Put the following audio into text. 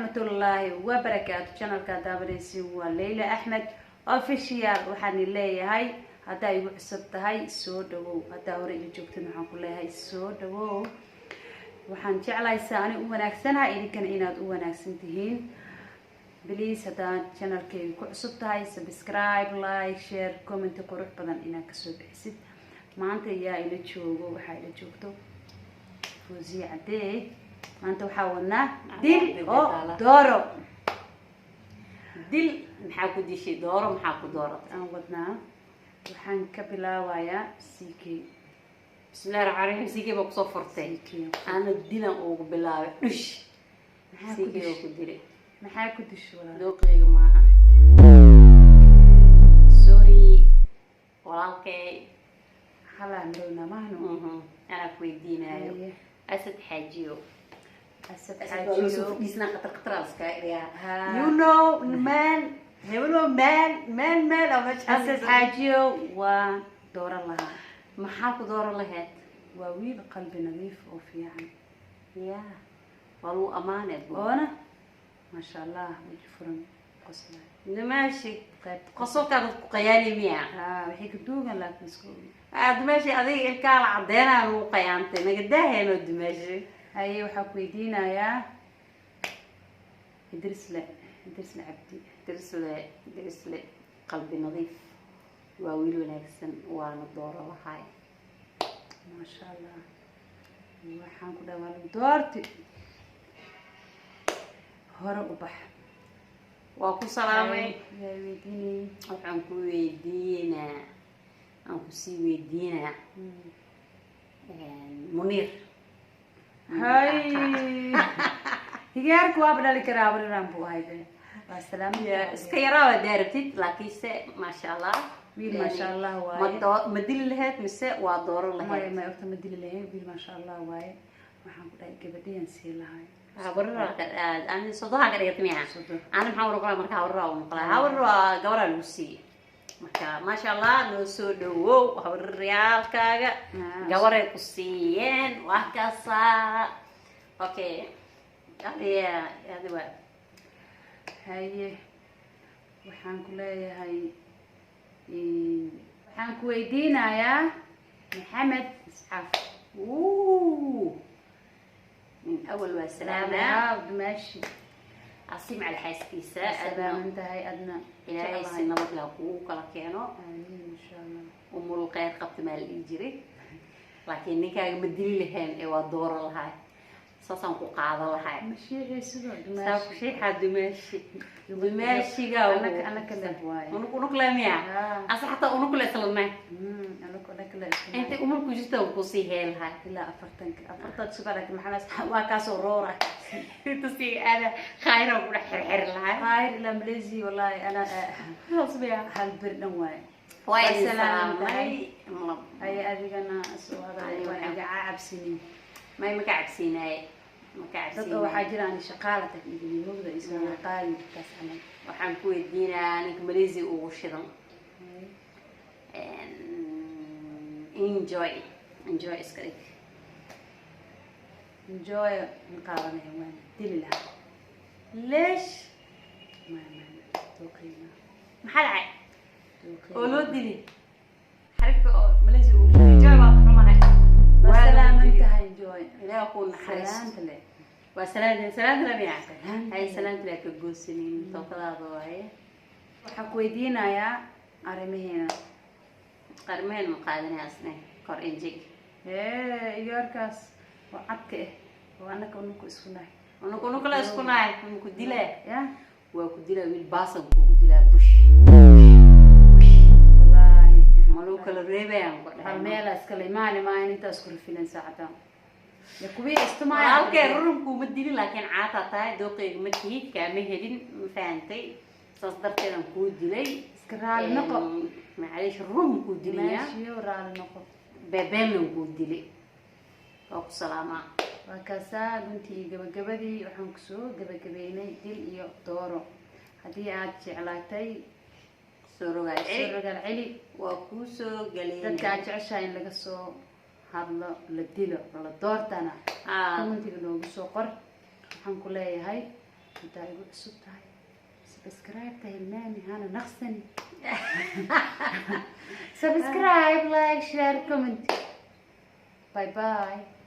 Waraxmatullaahi wabarakaatu. Channelka daawanaysi waa Leyla Axmed Official. Waxaan leeyahay, haddaa igu cusub tahay, soo dhawow. Haddaa hore ila joogtan, waxaan ku leeyahay soo dhawow. Waxaan jeclaysaa ani u wanaagsanahay, idinkana inaad u wanaagsan tihiin. Please, haddaad channelkayga ku cusub tahay, subscribe, like, share, comment qurux badan inaad kasoo bixisid. Maanta yaa ila joogo? Waxaa ila joogto Fawziya Cadee. Maanta waxaa wadnaa dil oo dooro. Dil maxaa ku dishay? Dooro maxaa ku dooratay? Aan wadnaa. Waxaan ka bilaabayaa CK. Bismillahi raxmaan raxiim. Sikey baa kusoo furtay. CK. Ana dilan ugu bilaabay dhush. Maxaa ku Sikey baa dishay? ku dilay. Maxaa ku dishay, walaal? Dooqeyga maaha, sorry walaalkay. Halaa marowna mahno. Anaa ku weydiinaayo. Haye. Asad Xaajiyo. Asad Asad waa loo soo Xaajiyo. fadhiisnaa, khatar khatar iskaga dhigaa. Ha. You know, man, hebelo, man, man, man ama. Asad Xaajiyo waa dooran lahaa. Maxaa ku dooran lahayd? Waa wiil qalbi nadiif oo fiican. Ya, waa lagu amaaneed. Oona maasha Allah, weji furan, qoslay. Dumaashi. Qaybta Qosolkaa dad ku qayaani miya? Haa, waxay ka duugan, laakiin isku ogi. Dumaashi, adiga ilkaa la cadeynaa lagu qayaantay, nagadaaheeno dumaashi. Haye, waxaa ku weydiinayaa Idrisle, Idrisle Cabdi. Dirisle, Dirisle qalbi nadiif, waa wiil wanaagsan, waana dooro lahay. Maasha Allah, waxaan ku dhahaa waa lagu doorti, hore u bax. Waa ku salaamay. Yaa weydiinayay? Waxaan ku weydiinaa, aan kusii weydiinaa Muniir. Hay, higaarku waaba dhali karaa, abariran buu ahay be. Waa salaamad. Iska yaraa waa daarabtid, laakiinse maasha Allah. Wiil maasha Allah ma waaye. Ma dili lahayd mise waa dooran maya lahayd? Maya, horta ma dili lahayn. Wiil maasha Allah waaye. Waxaan ku dhahay gabadhiyan sii lahay. Habarar ani sodoha ka dhigatay miya? Sodo. Ani maxaa u noqonaa marka? Habarar u noqonaa. Habarar waa gabaraa lagu siiyey. Marka maasha Allah, noo soo dhawow habaryaalkaaga. Gabaray ku siiyeen, wax kasta okay. Adiga, adi waa. Haye, waxaan ku leeyahay, waxaan ku weydiinayaa Maxamed Iscaaf. Min awal waa salaamaa. Dumaashi. Asim cali xaaskiisa. Salaaman tahay adna. Ilaahay si nabad leh kugu kala keeno. Aamiin, insha Allah. Umul kheyr qabta maa la dhihi jiray, laakiin ninkaaga ma dili lahayn ee waa dooro lahay, saasaan ku qaado lahay. Ma sheegaysidoo? Saa ku Dumaashi. Sheexaa dumaashi, dumaashiga. Anaka anaka leh waaye. Unug unug le miya? Haa. Ase xataa unug le islanay. Anaka anaka leh. Intay umul ku jirta aan kusii heelahay. Ilaa 40-ka afartaad suba, laakiin maxaa waa kaasoo roora. Inta sii aada khayra ku dhex xirxiri lahay. Khayr ilaa Malaysia, wallahi ana Saas miya? Hal bir dhan waaye. Waa idin Waa salaaman salaamay. Haye, adigana soo hadalay. Ani waan waxaan- iga cabsinin. May, maka cabsiinaaye, maka Dad oo waxaa cabsiinaaye. jira aan shaqaala tag idin isoo qaali kaas camal. Waxaan ku weydiinaa ninka Malaysia ugu shidan, Enjoy, Enjoy iska dhig. Enjoy ma qaadanaya, waan dili lahaa. Leesh? Ma ma dooqeyna. Maxaa dhacay? Dooqeyna. Oo loo dili xarifka oo Malaysia ugu shidan, Enjoy baa ku xumahay. Waa Waa salaaman dili. tahay, Enjoy. Ilaah kuu naxariisto. Salaanta le. Waa salaanta, salaanta la miya? Salaanta. Hay, salaanta laa ka goosanin, tookadaada waaye. Waxaan ku weydiinayaa arrimaheena. Qarmeen ma qaadanaya asne kor injig. Ee igaarkaas oo cadka ah oo annaka ununku isku nahay. Unug unug la isku nahay ku dilaa. Ya. Waa ku dilaa, wiil baasan kugu dilaa, bush. Wallaahi. Ma lagu kala reebayaan ku hal dhahay. Meela iskale imaani maayan, intaas ku rifilan saacada ya kuwii istumaaya. Walaalkay rurunku ma dilin, laakiin caataa tahay, dooqeyga ma tihid, kaama helin, ma fahantay? Saas darteedan kuu dilay. Iska raali noqo. Macaliish, run kuu dilaya. Maashiyo, raali noqo. Beebeenan kuu dilay, waa ku salaamaa. Waa kaasaa guntii iyo gabagabadii. Waxaan kusoo gabagabeynay dil iyo dooro. Haddii aad jeclaatay, soo rogaal soo celi. Rogaal celi. Waa kuu soo Dadka galeen. Aad jeceshahay in laga soo hadlo, la dilo, la doortana, commentiga noogu soo qor. Waxaan ku leeyahay Haddaa igu cusub tahay, subscribe ta hilmaami, hana naqsani. Subscribe, like, share, comment. Bye bye.